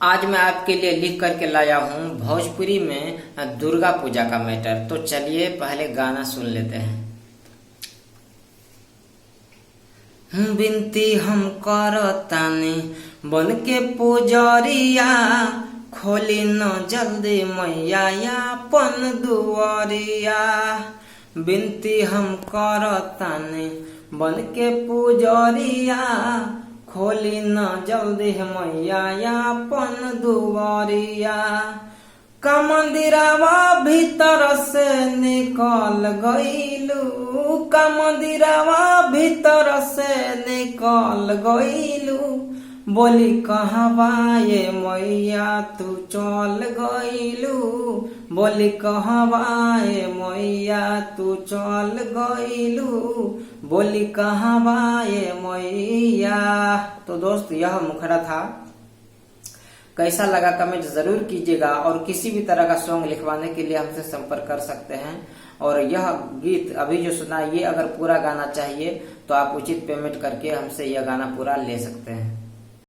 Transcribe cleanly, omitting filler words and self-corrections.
आज मैं आपके लिए लिख करके लाया हूँ भोजपुरी में दुर्गा पूजा का मैटर। तो चलिए पहले गाना सुन लेते हैं। बिनती हम करतानी बन के पुजरिया, खोली न जल्दी मैया अपन दुआरिया। बिनती हम करतानी बन के पुजरिया, खोली न जल्दी मैया अपन दुआरिया। कमंदिरावा भीतर से निकल गईलू, कमंदिरावा भीतर से निकल गईलू। बोली कहवा ये मैया तू चल गईलू, बोली कहवा ये मैया तू चल गईलू, बोली कहवा ये मैया। तो दोस्त, यह मुखड़ा था, कैसा लगा कमेंट जरूर कीजिएगा और किसी भी तरह का सॉन्ग लिखवाने के लिए हमसे संपर्क कर सकते हैं। और यह गीत अभी जो सुना, ये अगर पूरा गाना चाहिए तो आप उचित पेमेंट करके हमसे यह गाना पूरा ले सकते हैं।